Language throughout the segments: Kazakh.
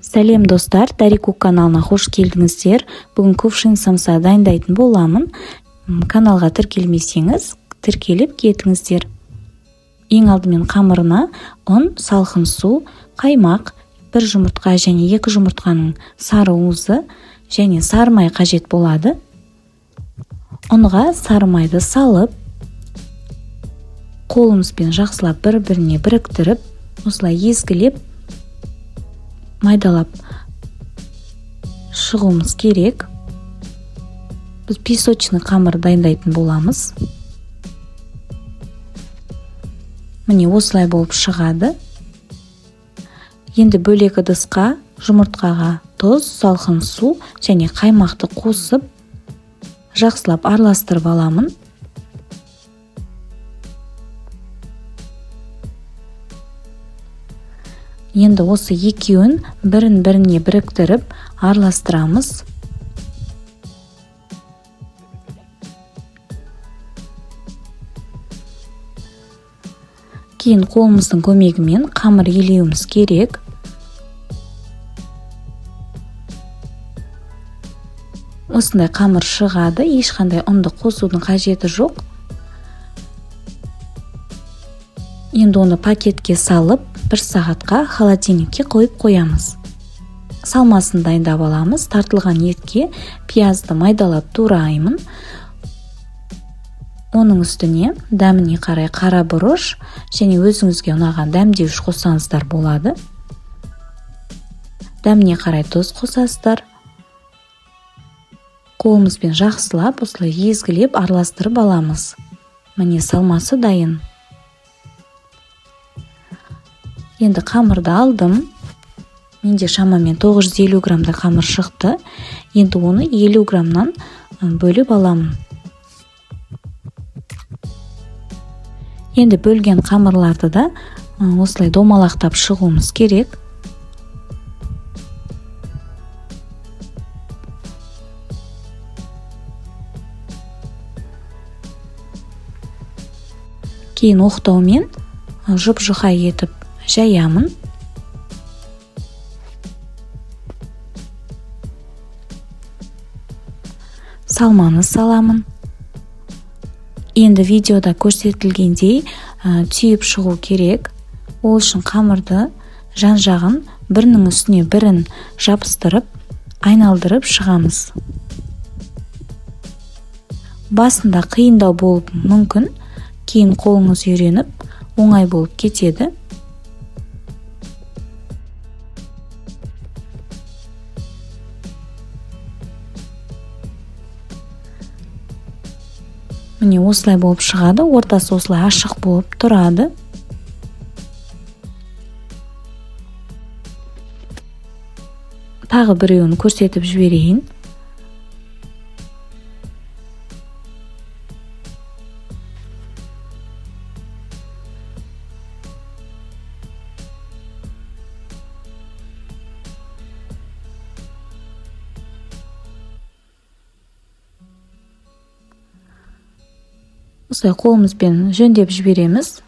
Сәлем, достар! Дарикук каналына қош келдіңіздер. Бүгін кувшин самса дайындайтын боламын. Каналға тіркелмесеңіз, тіркеліп кетіңіздер. Ең алдымен қамырына ұн, салқын су, қаймақ, бір жұмыртқа және екі жұмыртқаның сары уызы және сары май қажет болады. Ұнға сары майды салып, қолымызбен жақсылап бір-біріне біріктіріп, осылай езгілеп, майдалап шығуымыз керек. Біз песочный қамыр дайындайтын боламыз. Міне, осылай болып шығады. Енді бөлек ыдысқа жұмыртқаға тұз, салқын су және қаймақты қосып, жақсылап араластырып аламын. Енді осы екеуін бірін біріне біріктіріп араластырамыз. Кейін қолымыздың көмегімен қамыр илеуіміз керек. Осындай қамыр шығады, ешқандай ұнды қосудың қажеті жоқ. Енді оны пакетке салып, бір сағатқа холодильникке қойып қоямыз. Салмасын дайындап аламыз. Тартылған етке пиязды майдалап тураймын. Оның үстіне дәміне қарай қара бұрыш және өзіңізге ұнаған дәмдеуіш қоссаңыздар болады. Дәміне қарай тұз қосасыздар. Қолымызбен жақсылап осылай езгілеп араластырып аламыз. Міне, салмасы дайын. Енді қамырды алдым. Менде шамамен 950 граммдай қамыр шықты. Енді оны 50 граммнан бөліп аламын. Енді бөлген қамырларды да осылай домалақтап шығуымыз керек. Кейін оқтаумен жұп-жұқа етіп жаямын. Салманы саламын. Енді видеода көрсетілгендей түйіп шығу керек. Ол үшін қамырды жан жағын бірінің үстіне бірін жабыстырып, айналдырып шығамыз. Басында қиындау болып мүмкін, кейін қолыңыз үйреніп, оңай болып кетеді. Міне, осылай болып шығады. Ортасы осылай ашық болып тұрады. Тағы біреуін көрсетіп жіберейін. Осылай қолымызбен жөндеп жібереміз.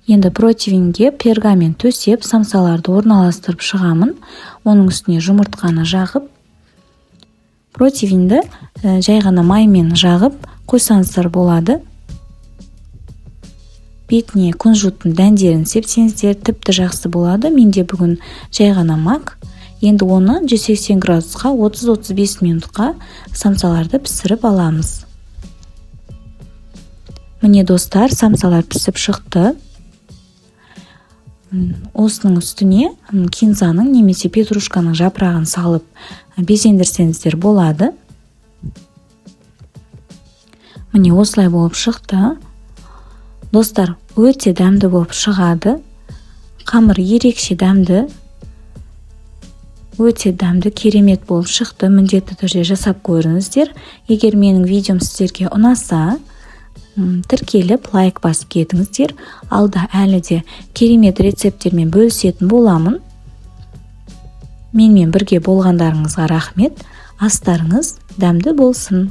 Енді противеньге пергамент төсеп, самсаларды орналастырып шығамын. Оның үстіне жұмыртқаны жағып, противеньді жай ғана маймен жағып қойсаңыздар болады. Бетіне кунжуттың дәндерін сепсеңіздер, тіпті жақсы болады. Менде бүгін жай ғана мак. Енді оны 180 градусқа 30-35 минутқа самсаларды пісіріп аламыз. Міне, достар, самсалар пісіп шықты. Осының үстіне кинзаның немесе петрушканың жапырағын салып безендірсеңіздер болады. Міне, осылай болып шықты. Достар, өте дәмді болып шығады. Қамыр ерекше дәмді, өте дәмді, керемет болып шықты. Міндетті түрде жасап көріңіздер. Егер менің видеом сіздерге ұнаса, тіркеліп, лайк басып кетіңіздер. Алда әлі де керемет рецепттермен бөлісетін боламын. Менімен бірге болғандарыңызға рахмет. Астарыңыз дәмді болсын.